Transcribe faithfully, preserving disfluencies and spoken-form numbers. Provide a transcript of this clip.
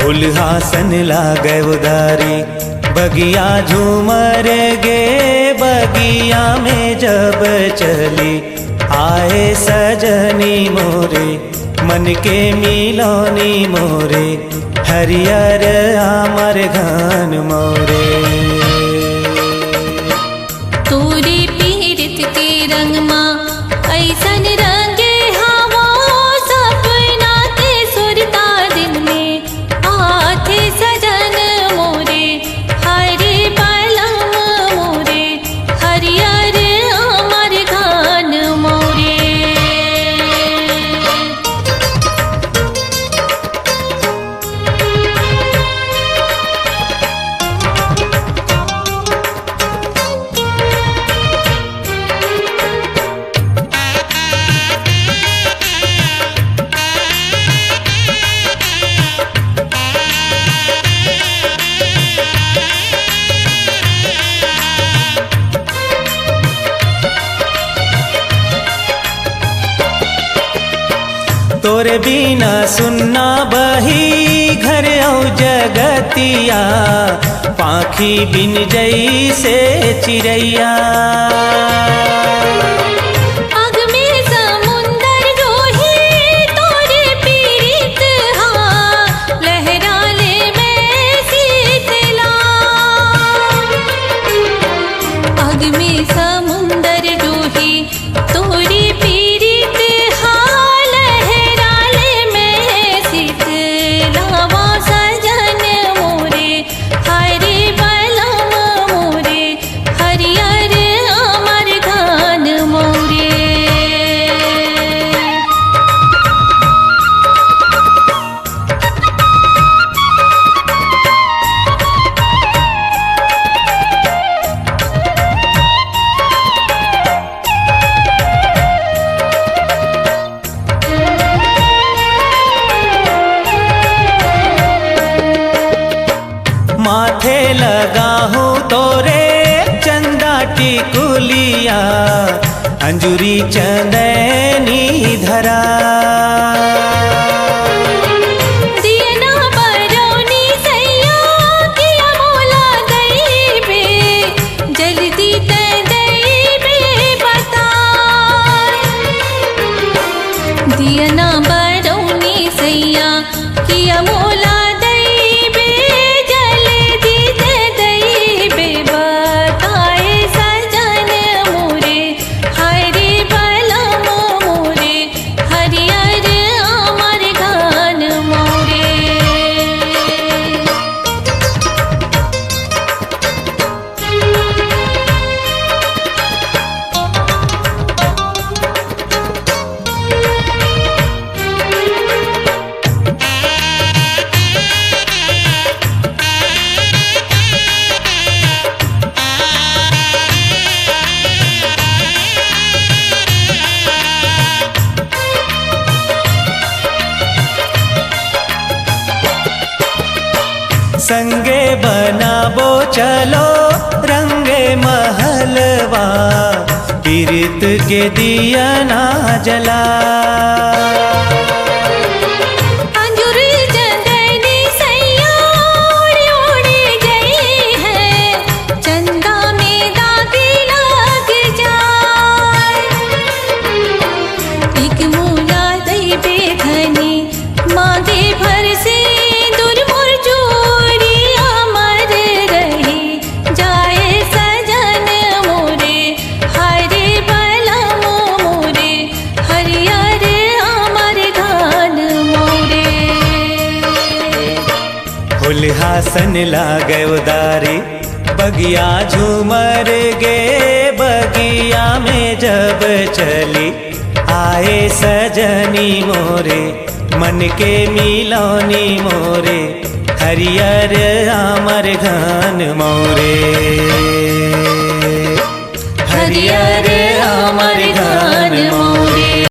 फुलहासन लागे उदारी, बगिया झूमर गे, बगिया में जब चली आए सजनी मोरे, मन के मिलोनी मोरे, हरियर आमर घन मोरे। तोरे पीरित के रंग मा अइसन रंगे हवो, सपना के सुरता दिन में आथे सजन मोरे, हरे बलम मोरे, हरियर अमर घन मोरे। तोरे बिना सुन्ना बही घर अउ जगतिया, पाखी बिन जइसे चिरैया। अग में समुंदर जोही तोरे पीरित हा, लहरा ले मैं शीतला। अग में समुंदर जोही तोरे पीरित हा, लहरा ले मैं शीतलावा सजन मोरे, हरे बलम मोरे, हरियर अमर घन मोरे। माथे लगाहूँ तोरे चंदा टिकुलिया, अंजुरी चंदैनी धरा। दियना बरौनी सैया किया मोला दैबे, जल्दी तै दैबे बता। दियना बरौनी सैया किया मोला दैबे, जल्दी तै दैबे बताए सजन मोरे, हरे बलम मोरे, हरियर अमर घन मोरे। संगे बनाबो चलो रंगे महलवा, पीरित के दिया ना जला। अंजुरी चंदनी सैया उड़ी उड़ी गई है, चंदा में दागी लग जाए। एक मोला दैबे धनी, मांगे भर सिंदूर मोर चूड़ी अमर रही जाए सजन मोरे, हरे बलम मोरे, हरियर अमर घन मोरे। फुलहासन लागे उदारी, बगिया झूमर गे, बगिया में जब चली आए सजनी मोरे, मन के मिलोनी मोरे, हरियर आमर घन मोरे, हरियर आमर घन